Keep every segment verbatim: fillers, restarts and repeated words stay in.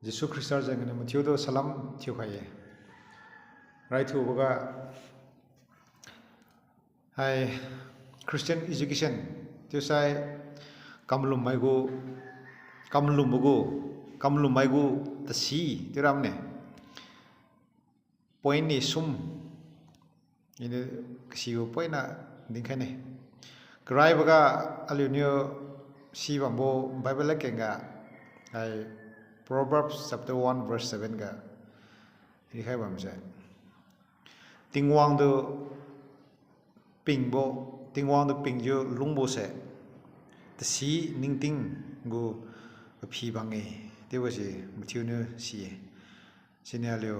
Jesu Khrista jengniu mathiutu salam thiukhai-e. Raithuboga hai Christian education chiusai kamlummai gu, kamlumbo gu, kamlummai gu tasi chiu ramne. Point ni sum. Iniu kasibo point na dinkhai ne. Karaiboga aliuniu sibambo Bible ladkengga hai Proverbs chapter one verse seven ga rikhai bamse, Tingwang tu pingbo, Tingwang tu pingjiu lungbose tasi ningting gu kaphi bang-e chiubo si mathiuniu si-e. Siniu aliu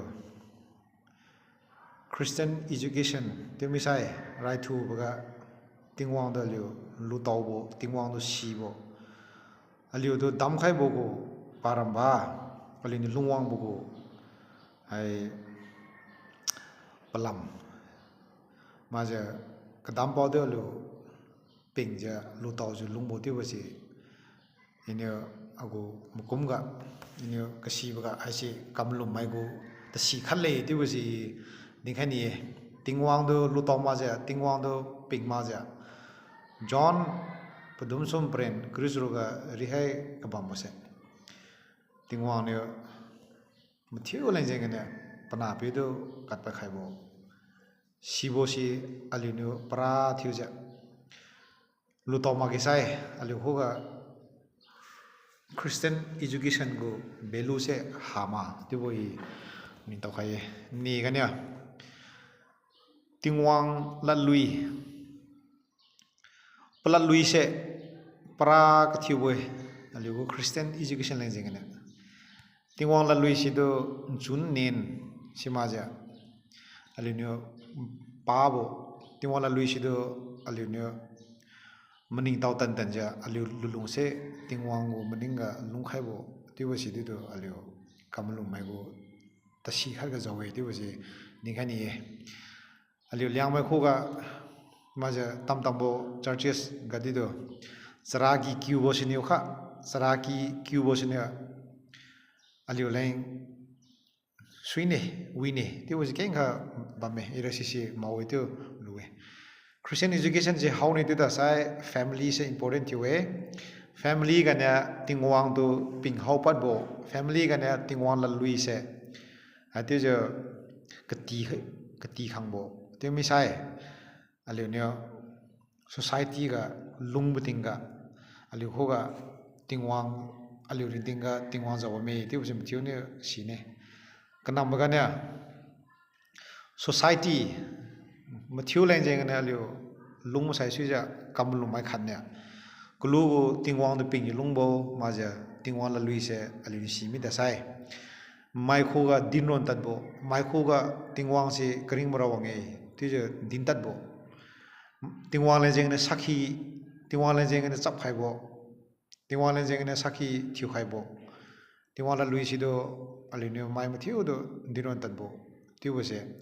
Christian education chiu misai raithuboga Tingwang tu aliu lutaobo, Tingwang tu sibo, aliutu damkhaibo gu paramba, aliuniu lungwangbo gu hai palam. Makjiu kadampao tu aliu pingjiu lutaojiu lungbo chiubo si iniu agu makumga, iniu kasiboga haise kamlummai gu tasi khatle chiubo si dinkhai ni-e. Tingwang tu lutao makjiu, Tingwang tu ping makjiu. John padum sum paren kariu-charukga rihai kabambose, Tingwang niu mathiu leng jengniu panahpiu tu kadpad khaibo, sibo si aliuniu para thiujiu lutao makge sai, aliu khuga Christian education gu value se hama chiubo i ningtao khai-e. Ni ganiu Tingwang ladlui, paladlui se para kathiubo-e, aliu gu Christian education leng jengniu. Tingwang ladlui situ nchun nen simakjiu aliuniu pabo, Tingwang ladlui situ aliuniu maningtao tantanjiu aliu lulungse Tingwang gu maningga lungkhaibo chiubo situ aliu kamlummai gu tasi khatga jao-e chiubo si dinkhai ni-e. Aliu Liangmai khuga makjiu tamtambo churches gadi tu charaky kiubo siniu kha, charaky kiubo siniu aliu leng suine, wine chiubo si kengkha bamme, ira sisi mao-e chiu lu-e. Christian education se haone chiuta sai family se important thiu-e. Family ganiu Tingwang tu ping haopadbo, family ganiu Tingwang ladlui se haichiujiu kati, kati khangbo chiu misai, aliuniu society ga lungbo tingga, aliu khuga Tingwang, aliu ringtingga Tingwang jao bamme chiubo si mathiuniu sine. Kanambo ganiu society mathiu leng jengniu aliu lung masai suijiu kamlummai khatniu kalu gu Tingwang tu pingjiu lungbo, makjiu Tingwang ladlui se aliuniu si mida sai, mai khuga dinron tadbo, mai khuga Tingwang se karing marao wang-e chiujiu dintadbo, Tingwang leng jengniu sakhi, Tingwang leng jengniu chapkhaibo, Tingwang leng jengniu sakhi thiukhaibo, Tingwang ladlui situ aliuniu mai mathiutu dinron tadbo chiubo se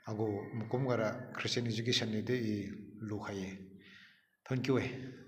agu makum gara Christian education niudi i lukhai-e. Thonkiu-e.